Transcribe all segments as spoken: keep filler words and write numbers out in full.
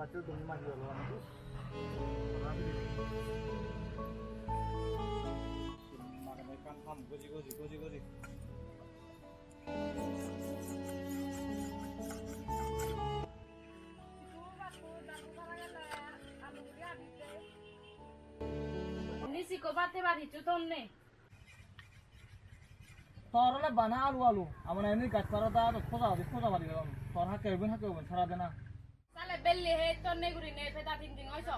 Ni sikko batte bari hissu ton nei. Tor ole bana alu alu. Amone eni gaj para da, to khoja di, khoja bari gelo. Tor hakke hoben, hakke hoben, sara dena. Sale belli he ton nei guri ne peda tin din oiso.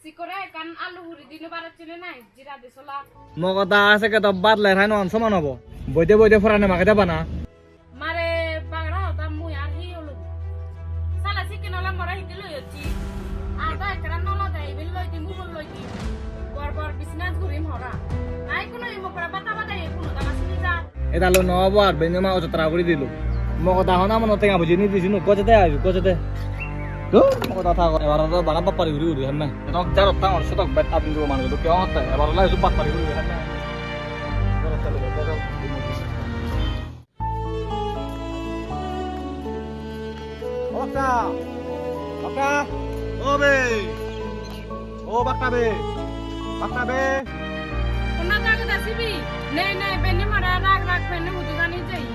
Sikkore ekkan alu huri dino barochchine nai, jira de sola. Mogoda sekke do bhat ler hai non soman obo. Boide boide porane magede bana. Mare bagara hoda mui ar hi holo. Sala sikken ole more hidi loi occhi. Ar do ekkere nolo de iben loi di, mubon loi di. Bor bor business gurim hora. Nai kuno imo kora bata bata ye kuno dana sini ja. Edalo no obo ar benne ma ojotra guri dilo. Mogoda hona mono tenga buji ni disinu gojede ai gojede. Do mogoda thago ebar do bana bapari guri guri henne. Nok jarot tangor sodok bet adin do manuj do ke hotte ebar ole isu bapari guri henne. O bakta! Bakta! O be! O bakta be! Bakta be! Honna jagat asibi? Nei, nei, benne mara rag rag benne hudu jani jei.